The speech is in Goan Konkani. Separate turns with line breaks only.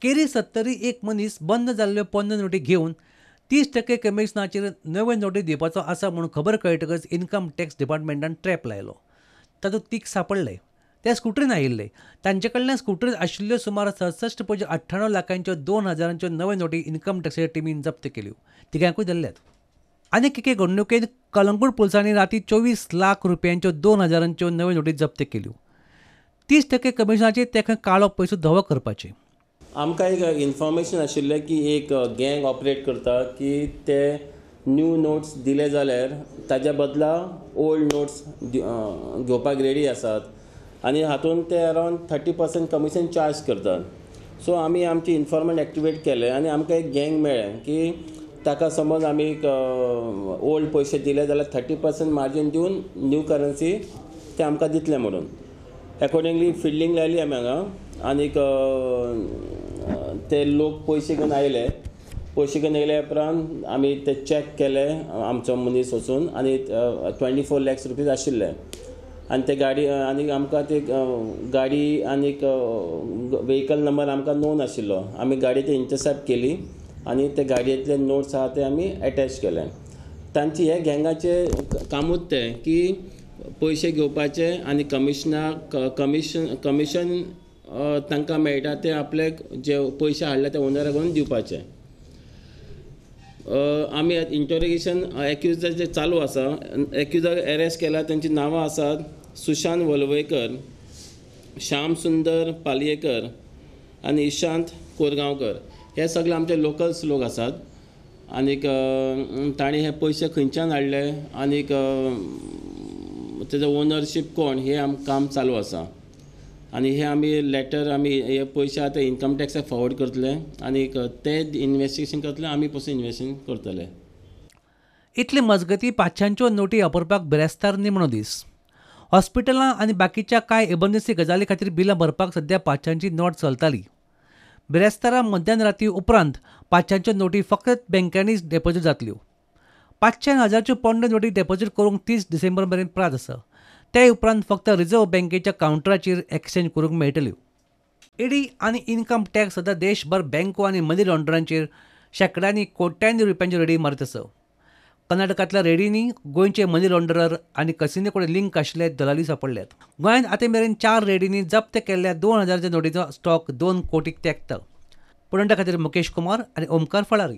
केरी सत्तरी एक मनीस बंद जाल्ल्यो पोन्न्यो नोटी घेवन 30% कमिशनाचेर नव्यो नोटी दिवपाचो आसा म्हूण खबर कळटकच इन्कम टॅक्स डिपार्टमेंटान ट्रॅप लायलो. तातूंत तीग सांपडले. ते स्कुटरीन आयिल्ले. तांचे कडल्यान स्कुटरीन आशिल्ल्यो सुमार 67.98 लाखांच्यो 2000च्यो नव्यो नोटी इन्कम टॅक्साच्या टिमीन जप्त केल्यो. तिगांकूय धरल्यात. आनीक एके घडणुकेंत कलंगूट पुलिसांनी राती 24 लाख रुपयांच्यो 2000च्यो नव्यो नोटी जप्त केल्यो. 30% कमिशनाचेर ते काळो पयसो धवो करपाचे.
आमकां एक इन्फॉर्मेशन आशिल्लें की एक गँग ऑपरेट करता की ते न्यू नोट्स दिले जाल्यार ताज्या बदला ओल्ड नोट्स घेवपाक रेडी आसात आनी हातूंत ते अरावंड 30% कमिशन चार्ज करतात. सो आमी आमचे इन्फॉर्मंट एक्टिवेट केले आनी आमकां एक गँग मेळ्ळें की ताका समज आमी एक ओल्ड पयशे दिले जाल्यार 30% मार्जीन दिवन न्यू करन्सी ते आमकां दितले म्हणून. एकॉर्डिंगली फिल्डींग लायली आमी हांगा आनीक ते लोक पयशे घेवन आयले. पयशे घेवन येयल्या उपरांत आमी ते चॅक केले आमचो मनीस वचून आनी 24 लॅक्स रुपीज आशिल्ले आनी ते गाडी आनी आमकां ते गाडी आनीक व्हेकल नंबर आमकां नोन आशिल्लो. आमी गाडी ते इंटरसेप्ट केली आनी ते गाडयेंतले नोट्स आहा ते आमी एटॅच केले. तांचे हे गँगाचे कामूच तें की पयशे घेवपाचे आनी कमिशनाक कमिशन तांकां मेळटा ते आपले जे पयशे हाडले ते ओनराक व्हरून दिवपाचे. आमी इंटरोगेशन एक्युजाचें चालू आसा. एक्युजाक एरेस्ट केला. तांची नांवां आसात सुशांत वलवयकर, श्याम सुंदर पालयेकर आनी इशांत कोरगांवकर. हे सगळे आमचे लोकल्स लोक आसात आनीक तांणी हे पयशे खंयच्यान हाडले आनीक तेजो ओनरशीप कोण हे काम चालू आसा. आनी हे आमी लेटर आमी हे पयशे आतां इन्कम टॅक्साक फॉरवर्ड करतले आनीक ते इन्वेस्टिगेशन करतले, आमी पसून इन्वेस्टिगेशन करतले.
इतले मजगती 500च्यो नोटी वापरपाक बिरेस्तार निमणो दीस. हॉस्पिटलां आनी बाकीच्या कांय इमर्जन्सी गजाली खातीर बिलां भरपाक सद्या 500ची नोट चलताली. बिरेस्तारा मध्यान राती उपरांत 500च्यो नोटी फकत बँकांनीच डेपोजीट जातल्यो. 500 हजारच्यो पोन्न्यो नोटी डेपोजीट करूंक 30 डिसेंबर मेरेन प्रात आसा. ते उपरांत फक्त रिझर्व्ह बँकेच्या कावंटराचेर एक्सचेंज करूंक मेळटल्यो. ईडी आनी इन्कम टॅक्स सद्या देशभर बँको आनी मनी लॉन्ड्रांचेर शेंकड्यांनी कोट्यांनी रुपयांच्यो रेडी मारीत आसा. कर्नाटकांतल्या रेडींनी गोंयचे मनी लॉन्ड्रर आनी कसिनो कडेन लिंक आशिल्ले दलाली सांपडल्यात. गोंयांत आतां मेरेन 4 रेडींनी जप्त केल्ल्या 2000च्या नोटीचो स्टॉक 2 कोटीक तेंकता. पुणें खातीर मुकेश कुमार आनी ओमकार फळारी.